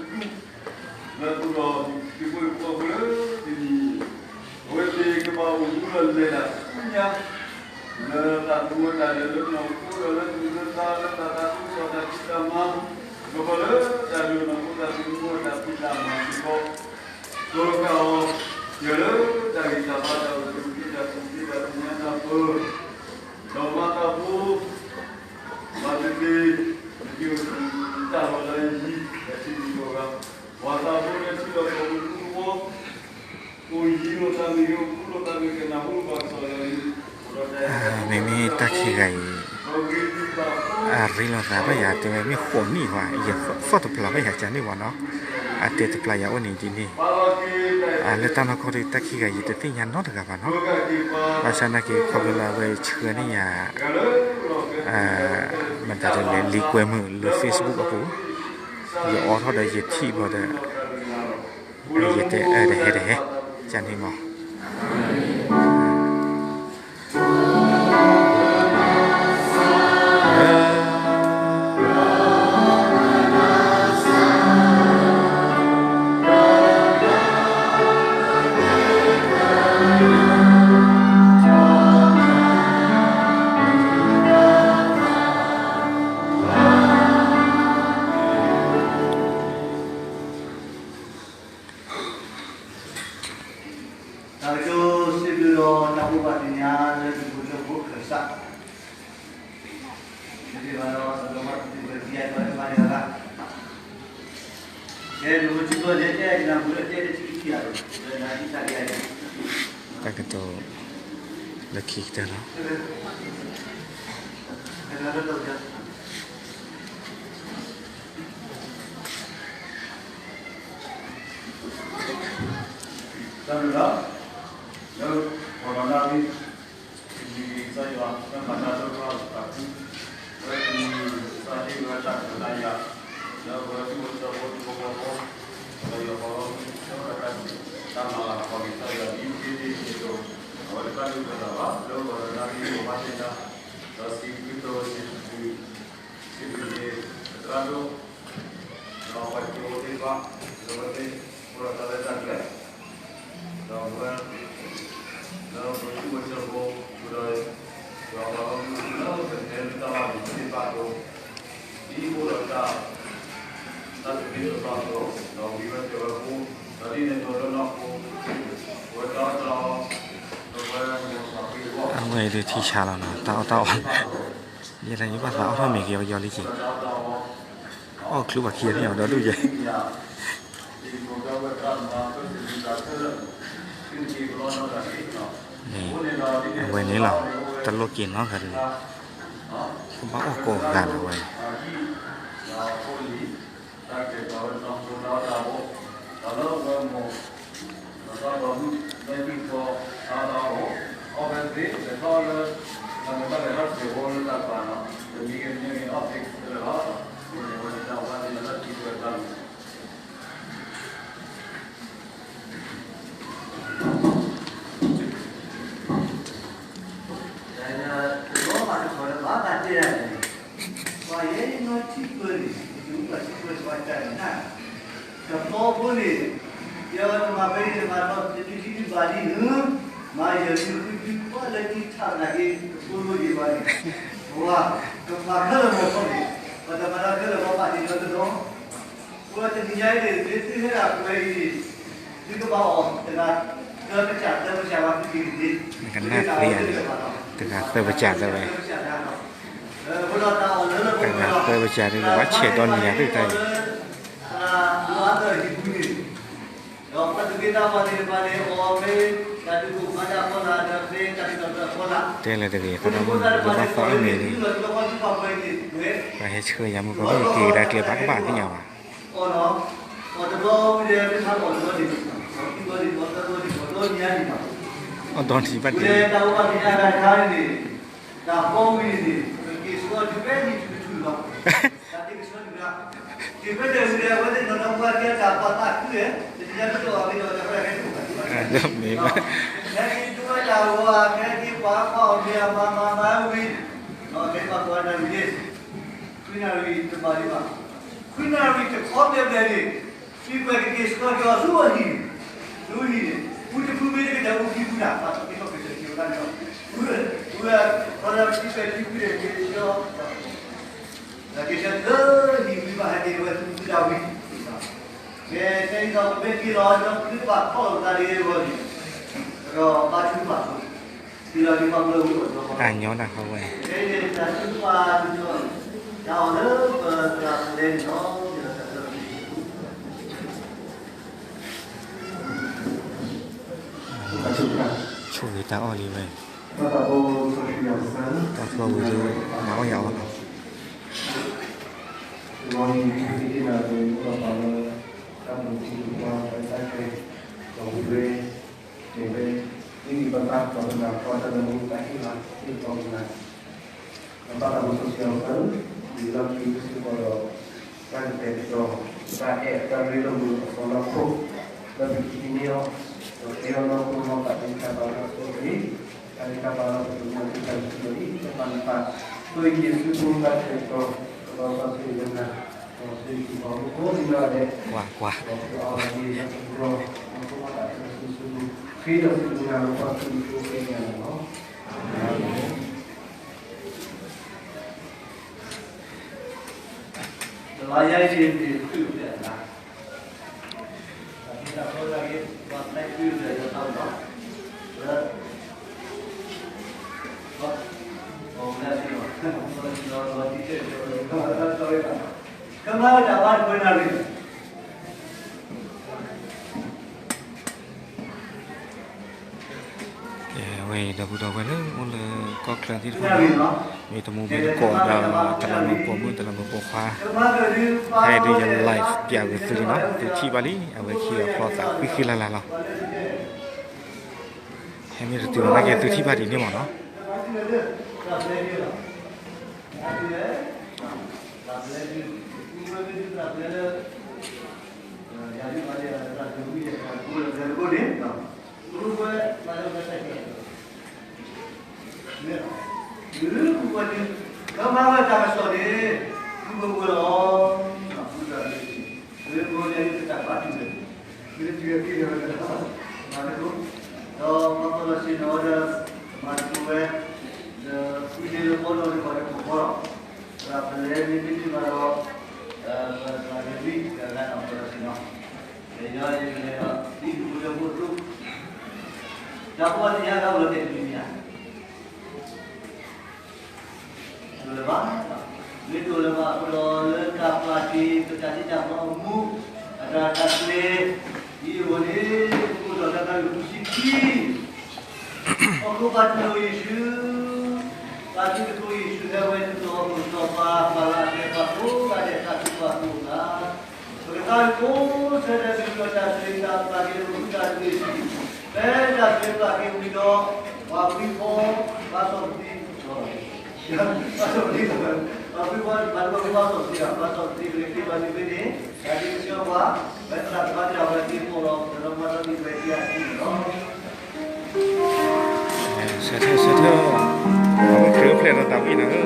အဝဲသ့ၣ်ကဘၣ်အိၣ်မူဒီးလဲၤတၢ်ဆူညါ လၢတၢ်သူၣ်ဝဲတၢ်လဲၤလၢနီၢ်ခိဒီးလၢသူၣ်လၢသးလၢတၢ်သးခုကစီၣ်တၢ်ဖံးတၢ်မၤ, ဒီးပှၤလၢတၢ်ဒုးနီၢ်ခိတၢ်သူၣ်မူတၢ်ဖံးတၢ်မၤစ့ၢ်ကီး, သိၣ်လိက့ၤအီၤ ယဲလၢတၢ်ဂံၢ်တၢ်ဘါတၢ်အိၣ်သး တၢ်ကူၣ်သ့တၢ်ကူၣ်သ့တၢ်သ့ၣ်ညါတၢ်ပၢ, ဒီးမၤတၢ်ဖိ မၤတသ့, နက့ၤအိၣ်ဆူတၢ်လီၢ်လၢယံၤ တၢ်ထံၣ်တံၢ်အဂီၢ်, ပှၤသးဖိလၢထံလီၢ်ကီၢ်ပူၤသဝီ, အိၣ်ယံၤလိာ်သးမ့ၢ်ဂ့ၤ, အိၣ်ခူလိာ်သးမ့ၢ်ကနၢ်ဟူဘၣ်ကစီၣ်လၢ မ့မ့ၢ်တၢ်ခံဂၤအံၤ အရ့လိာ်သးဘၣ်ယၤ တဲဝဲမ့ၢ်ဃိးနံၣ်ဝဲ ယသီၣ်တပျၢ်ဘၣ်ယၤကန့ၣ်ဝဲနီၤ, အတဲတပျၢ်ယၤအိၣ်န့ၣ်ဒ်န့ၣ်, လၢတၢ်နီၢ်ကီၢ်ဒီး တၢ်ခံဂၤအံၤ ယတသ့ၣ်ညါနီတဂၤဘၣ်နီၤ, ဘၣ်ဆၣ်နာ်က့ၤခီဖျိလၢအဝဲဆှၢန့ၢ်ယၤ မတၤတလဲၤလံာ်ကွဲမုာ်လၢ Facebook အပူၤ, ယအိးထီၣ်ဒီးယထံၣ်ဘျီဒီး ယတဲအၢတဟဲတဟဲ, ကန့ၣ်မး တၢ်ကတိၤစံးဘျုးဒီး တၢ်ဘိးဘၣ်သ့ၣ်ညါလၢ တၢ်ဘိးဘၣ်သ့ၣ်ညါလၢ တၢ်ဘိးဘၣ်သ့ၣ်ညါလၢ တၢ်ဘိးဘၣ်သ့ၣ်ညါလၢ တၢ်ဘိးဘၣ်သ့ၣ်ညါလၢ တၢ်ဘိးဘၣ်သ့ၣ်ညါလၢ တၢ်ကတိၤလၢခံကတၢၢ်လီၤ. တၢ်ဘျုးလီၤ. လၢပှၤလီၤနာ်က့ၤ တနံၤကစၢ်ယွၤ လၢမၤတၢ်လၢပှၤသးခု, လၢတနံၤကစၢ်ဟ့ၣ်ဝဲတၢ်ခွဲးတၢ်ယာ်, လၢပဝဲဒၣ်ပှၤသးဖိသကိးဖိ, ဒီးယွၤပှၤဂီၢ်မုၢ် လၢပှၤတၢ်စံး တၢ်မၤလၤကပီၤက့ၤကစၢ်ယွၤဒ်တၢ်န့ၣ်အသိး, အဝဲတဖၣ်ဒုးပှၤသးဘၣ် လၢပှၤလီၤနာ်က့ၤ ပဘၣ်သ့ၣ်ညါ, ဒီးစံးဘျုးကစၢ်ယွၤ စံးဘျုးက့ၤ သရၣ်ဒိၣ် ဒီးပှၤကၠိသ့ၣ်တဖၣ် လၢအဝဲသ့ၣ် အိၣ်ဒီးတၢ်ရဲၣ်တၢ်ကျဲၤ, ဒီးအဝဲ လၢပှၤသူၣ်ဖိသးဖိ ဒီး ဒီးပှၤဂီၢ်မုၢ်လၢပတဲလၢတၢ်ဘၣ်မူသ့ၣ်တဖၣ်အသိး, ဒ်အိၣ်ဒီးတၢ် တၢ်သဘျ့သဘၣ်အသိး, ဒီးဝံဝဲတဲဝဲအဃိ, ဒီးဒ်န့ၣ်အသိးလၢနီၢ်ခိ အဝဲတၢ်အီၣ်တၢ်အီ ဒီးအဝဲမိၢ်ပၢ်ဖံဖုအဂီၢ် အဝဲအံၤဒုးထံဆါလီၤနီၤ, တၢ်အီၣ်တၢ်အီ ယဲဒၣ်ယဘၣ်သးအီၣ်ထီၣ်မ့ၤက့ၤအီၤယီၤလံက့ၤ, အီၣ်ချုးပှၤခံဂၤန့ၣ်အီၤဒီဒူၣ်ယဲ, အဝဲန့ၣ်လီၤ, တလိၣ်က့ၤနီတဂၤတဂ့ၤ, ကဘၣ်အီၣ်ကိးဂၤလီၤဝဲန့ၣ် တၢ်ဘျုးလီၤ. ထံပၢၢ်န့ၣ် ယမ့ၢ်ထံပၢၢ်န့ၣ် ပှၤတၢ်နၢ် တဘျီဖိန့ၣ် ယမၤဖဲန့ၣ် မၤထီၣ်တဒုထံဒုဘၣ်ဒံး မၤယဲၢ်ဒုဃုဒု ပှၤလၢကထးနာ်က့ တဖိလိယံၤဘၣ်န့ၣ် ပှၤကမၤခဲလၢာ်မီၢ်ခီန့ၣ် ပှၤတမၤတၢ်ခဲလၢာ်ဘၣ်ဘၣ်န့ၣ်လၢတနီၤ အဃိဒီးတနံၤညါအံၤန့ၣ် မ့ၢ်သုဟဲဒၣ်ပှဲၤအံၤန့ၣ် သုကဘၣ်အီၣ်တဂၤသၢပစၢ်သၢပစၢ်ဘၣ်သုက့ၤန့ၣ် ကနၣ်ဖျ့ယၤန့ၣ် တဂၤသၢပစၢ်သၢဝဲ တဂၤသၢပစၢ်န့ၣ် ကဘၣ်ဆဲးဒီနံၤယၤသ့ၣ်တဖၣ်အံၤ တဲလၢတဂ့ၤ သရၣ်မုၣ် လၢဘၣ်သးအီၣ်မ့ၤန့ၣ် ပှၤဟဲဆှၢယၤမုၢ်ကီၢ်မ့ၢ်က့ၤကဒါကျဲဘၣ်ကဘၣ်သ့ၣ်ညါဘၣ် အီၣ်ဒီနံၤဘၣ်တ့ၢ် မ့ၢ်ဘၣ် ခွံနၣ်ရံၣ်တဘၣ်ဒံးဘၣ်, ခွံနၣ်ရံၣ်တခီဘျဲၣ်ဘျဲၣ်န့ၣ်, သုကွဲးကက့ၤဆှၢက့ၤအီၤဆူအဟံၣ်, ဆူအဟံၣ်န့ၣ်, အူတဖုမ့ၢ်တကတၢၢ်အူခံဖုတၢ်, ပှၤက့ၤထီၣ်က့ၤဆှၢက့ၤဝဲဒၣ်န့ၣ်လီၤ, အူ, အူ, ခီလၢခံဖဲခံဖုန့ၣ် က့ၤဆှၢ, က့ၤဆှၢလၢဟံၣ်ဝံၤဘၣ်ဟဲက့ၤဝဲသုဖုတၢ်ဝံၤ, ကဲ, ခဲအံၤဒီးပမ့ၢ်က့ၤလီၤဒီး ပသုတဘၣ်ထီၣ်လိာ်သးဒ်အံၤအဂီၢ်န့ၣ်, ဒီးဘါထုကဖၣ်ဖိ, က့ၤလီၤဒ်ပှၤမၢဝံၤအီၤဒီး တၢ်ညီနၢ်ဟီဝဲ, ခဲအံၤန့ၣ် တၢ်ထုကဖၣ်ဒ်သိး, တၢ်အီၣ်လၢပသရၣ်ပလဲန့ၣ်လီၤ, ဆိၣ်ဂ့ၤတၢ်အီၣ်လံဝဲ, တၢ်ဖျီဝံၤဒီး နၤအီၣ်ယၤအီၣ်လီၤ, လီၤန့ၣ် တၢ်ဖံးတၢ်မၤလၢ တၢ်ပူၤတံၤပူၤဖျီ တၢ်အဲၣ်တၢ်ကွံ ဒီးဝံၤဝဲ မ့ၢ်ဝဲ မ့ၢ်ဂ့ၤပသး ဒီးပနၢ်ပၢၢ်တၢ်လၢမူတၢ်ဟ့ၣ်လီၤ ဟ့ၣ်လီၤပနၢ် ဒီးဘၣ်တၢ်မူစီဆှံအီၤသၢ, ဝံၤလီၢ်ခံကစ့ၢ်ကီးဒီး တၢ်ကတဲာ်ကတီၤ တၢ်အဲၣ်တၢ်ရ့လိာ်မုာ်အသီလီၢ်ခိၣ်, လၢပကဟံးန့ၢ်အီၤ, ဒီးကဲထီၣ်လီၢ်ခိၣ်လီၢ်သး တၢ်ဂံၢ်တၢ်ဘါလၢအဆိအချ့, တၢ်ဂံၢ်တၢ်ဘါလၢပကမၤသံတၢ်ကစူၢ်လီၤအံၤ တၢ်ပာ်နသး, ပဃ့ယ့ၣ်ၡူးဖိတၢ်ကတဲာ်ကတီၤ ကဘၣ်စီဆှံလၢနၤ, ဒီးသုဟံၣ်ဖိဃီဖိကိးဒံနီၢ်ဂၤဒဲး, ကွၢ်ကွၢ်, ဒီးသုအီၣ်လီၤက့ၤတၢ်ကပီၤ လီၢ်ခိၣ်လီၢ်သး တၢ်ကစူၢ်ကစူၢ်, ဃ့ဒီးစံးဘျုးနၤလၢပှၤသုးမုၢ်ဖိဃ့ကညးနၤလီၤ. ကဲ အဝဲအံၤ ဒီပုၢ်ဒီဝဲၢ်လၢအိၣ်လၢကီၢ်ချၢသ့ၣ်တဖၣ်န့ၣ်, မ့ၢ်တမူမ့ၢ်တကိးဒီး တလးမုာ်ပိာ်မုၣ် တလးမုာ်ပိာ်ခွါ, ဖဲအံၤဒုးယ live ပၠးဝဲသုလံနီၤ, သုထံၣ်ဘၣ်လံ အဝဲခံဂၤဖျီသးဃံဃံလၤလၤလီၤ. ဟဲမ့ၢ်တတုၤဘၣ်နာ်က့ သုထံၣ်ဘၣ်ဒ်န့ၣ်မ့ၢ်နီၤ. မ့ၢ်, မ့ၢ်, ကမၤဝဲတၢ်ကစီၣ်န့ၣ်, မ့ၢ်ဝဲလီၤ, မ့ၢ်ဝဲန့ၣ် တၢ်ဘၣ်တုၤလၢ, မ့ၢ်တုၤလၢ မ့ၢ်တုၤလၢ မၤတၢ်ဖိ, ဒီးပှၤကီၢ်လီၤဆ့ၣ်နီၤဒီး, မၤတၢ်ဖိဝဲ, ဒီး ကွံာ်လၢဘီဒီး ပှၤတၢ်ဖိလီၤ, ပှၤပလဲမ့ၢ်တန့ၢ်ဘၣ်ဒီး, ပှၤတၢ်ဂ့ၤဝံၤ ပှၤဂၤနီၤ ပှၤလီၤဆ့ၣ်နီၤ, လဲၤယီၤန့ၣ် ပလဲၤဒီး ဒ်ပဖိလၢဖိတလိၣ်, တၢ်ဖိအသ့ၣ်ညါကဘၣ်လီၤတဲာ်တမံၤမံၤဧါ တအိၣ်လၢၤဘၣ်, မ့ၢ်တအိၣ်လၢၤဘၣ်အဃိဒီး လၢတၢ်ပာ်တ့ၢ် ပတၢ်သံတၢ်ပှၢ်အမူ, အတၢ်တၢ်ကျဲၤ, ဒ်အဝဲန့ၣ် ပကအိၣ်ဒီးတၢ်သးဝံၣ်အပူၤဆံခံ, ဟီၣ်ခိၣ်ဘၣ်တူၢ်လိာ်ယ့ၣ်ၡူး, ဘၣ်တူၢ်လိာ်ယ့ၣ်ၡူးဟဲဝဲဒ်သိးဟီၣ်ခိၣ်စီၤပၤ ပှၤလၢအကျဲပှၤကိးဂၤဒဲး တၢ်သံကွၢ်အဃိလၢ် ပကသးဝံၣ်ကိးဆၢဒဲး ဒ်သိးတၢ်ဆိၣ်ဂ့ၤတၢ်ပာ်က့ၤလၢပဂံၢ်တၢ်ကျဲၤ, ဖဲတၢ်ဆိၣ်ဂ့ၤပာ်က့ၤဝံၤဒီး, ပှၤဖှံဖီ, ဘၣ်စီၣ်ပသံ, ဘၣ်စီၣ်ပသံ, ပှၤဖှံဖီ, ပှၤဖှံဖီဘၣ်စီၣ်ပသံဒီး ဘၣ်စီၣ်ပသံ ပကသ့ၣ်ဘၣ်သ့ၣ်ဖဲန့ၣ်, တၢ်ဒ်ကစၢ်ပှၤ, ဖဲတၢ်သဘၣ်တၢ်ဝဲသ့ၣ်ဖီၣ်လီၤ ဒီးမၤသးဒ်ဝဲသ့ၣ်အသံန့ၣ်လီၤ. ဆၢထၢၣ် ဆၢထၢၣ်, အဝဲခရံာ်အိၣ်ဖျဲၣ်ဒီးသးဝံၣ်နၤဧၢ.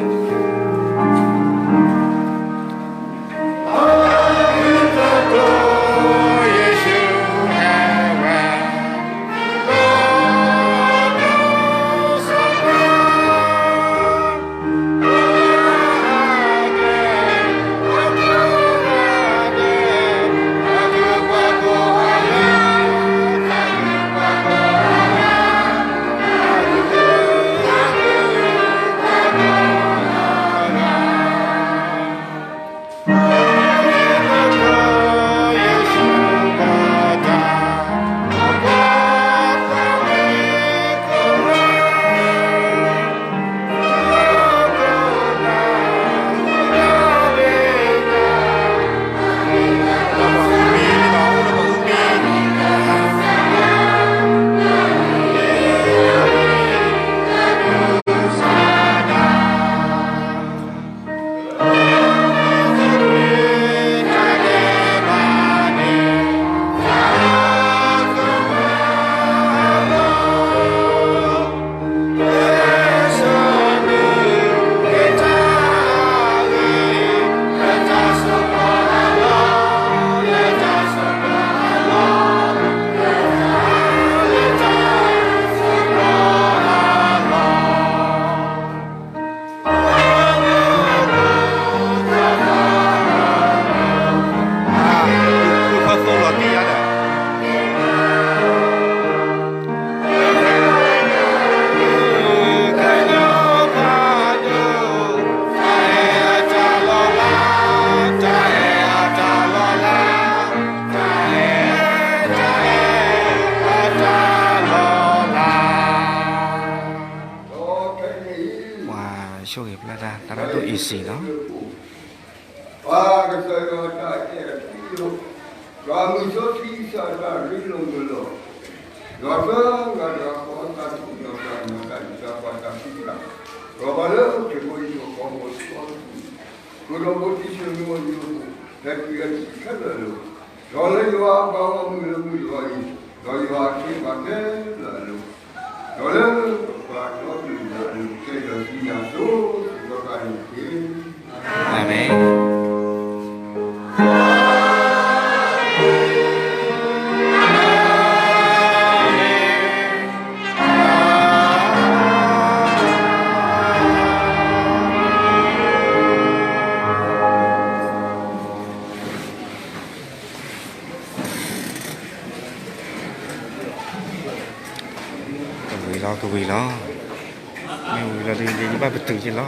စံးလီၤ. ပၢ်ကစၢ်ယွၤတၢ်အဲၣ်အထံအယိာ်, ယွၤမုၢ်စီဆှံကစၢ်တၢ်ရ့လိာ်မုာ်လိာ်, ယွၤသၢဂၤတဂၤဃီတၢ်သူၣ်ကညီၤသးကညီၤတၢ်အုၣ်သးပှၢ်တၢ်သူၣ်ကၢ်, ဒီးပှၤလၢထံဖိကီၢ်ဖိအဂီၢ်, ဃုာ်ဒီးဖိဒံစၢၤမုၢ်အညိၣ်အပူၤ, ဟဲတုၤဟဲထံၣ်ခဲလၢာ်လီၤ. ဒီးလၢယွၤအဘၣ်အီၤမုၢ်လၢမုၢ်တဂီၤအံၤ, ဒီးယွၤအခ့အပှၤခဲလၢာ်အလိၤ, ဒီးလၢပှၤဒီကလုာ်အလိၤ, ကစၢ်ယွၤဒုးနၢ်အစိၤစ့ၢ်ကီးတဂၤန့ၣ်တက့ၢ်. အၤမ့ၣ်. ကဝံၤလီၤ ကဝံၤလီၤ, မ့ၢ်ဝံၤလီၤဒ်ယဘၣ်ပတုာ်က့ၤလီၤ.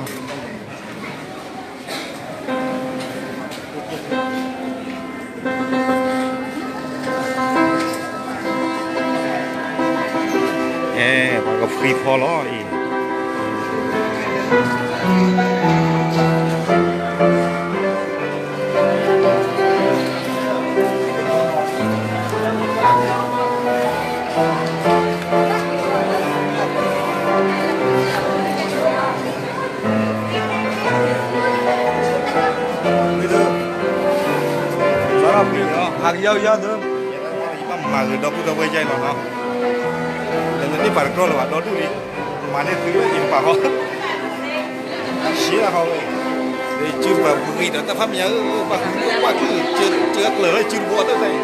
အဲ ပှၤကဖှံဖီလီၤအံၤ. ဟးကယီကယီသၢ, ယဘၣ်မၤဂ့ၤဒီပုၢ်ဒီဝဲၢ်ယါအံၤလီၤနီၤ, ဒီးနန့ၢ်ပာ်တကြီလၢၤဘၣ် ဒီဒူၣ်လံ, မၤန့ၢ်သုလၢအံၤတပာ်ဃီ, ရှဲလၢဟီဝဲ, ယစုပှၤပဂံၢ်ဒီးတၢ်ဖးမ့ၢ်ညါဧၢ, ဘၣ်ဃုကွၢ်ကုၢ်, ကၢကျၢၤလၢယစုတဘိအတၢ်တၢ်အံၤ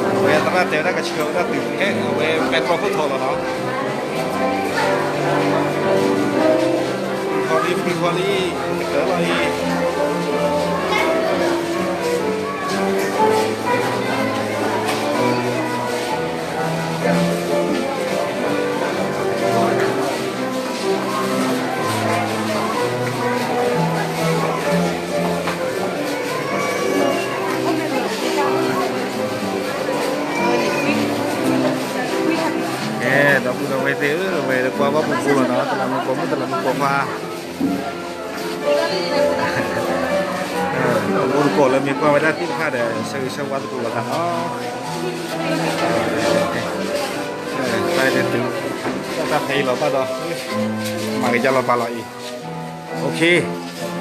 အဝဲသရၣ်တဲဝဲဒၣ်ကဆှၢဝဲဒၣ်တုၤဟဲ အဝဲပဲတြီခိၣ်ထီလီၤနီၤ, ဖုဖီလံ ဖုဖီလံ ကတၢၢ်လီၤအံၤ. ကဲ ဒီပုၢ်ဒီဝဲၢ်သ့ၣ်ဧၢ, အဝဲကွၢ်ဘၣ်ပူၤပူၤလီၤနီၤ, တလးမူကိးမုၣ် တလးမူကိးခွါ, အမိၢ်တကိးလၢမ့ၢ်ကွၢ်ဝဲဒၣ်သ့ၣ်တဖၣ်ဒီး ဆၢဂ့ၤဆၢဝါသကိးလိာ်သးနီၤ, တၢ်ဖဲအံၤလီၤဘၣ်ဒီး မၤကယၢ်လီၤဘၣ်လီၤအံၤ,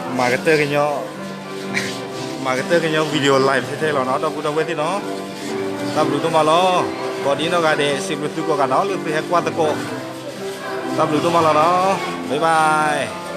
မၤကတၢၢ်ကညီ မၤကတၢၢ်ကညီ video live ထဲထဲလီၤနီၤ ဒီပုၢ်ဒီဝဲၢ်သ့ၣ်နီၤ, တၢ်ဘျုးဒိၣ်မးလီၤ, ကိးဒ်နီၢ်ဂၤဒဲး စံးဘျုးသုကိးဂၤနီၤ လၢသုဟဲကွၢ်သကိး, တၢ်ဘျုးဒိၣ်မးလီၤနီၤ, bye bye.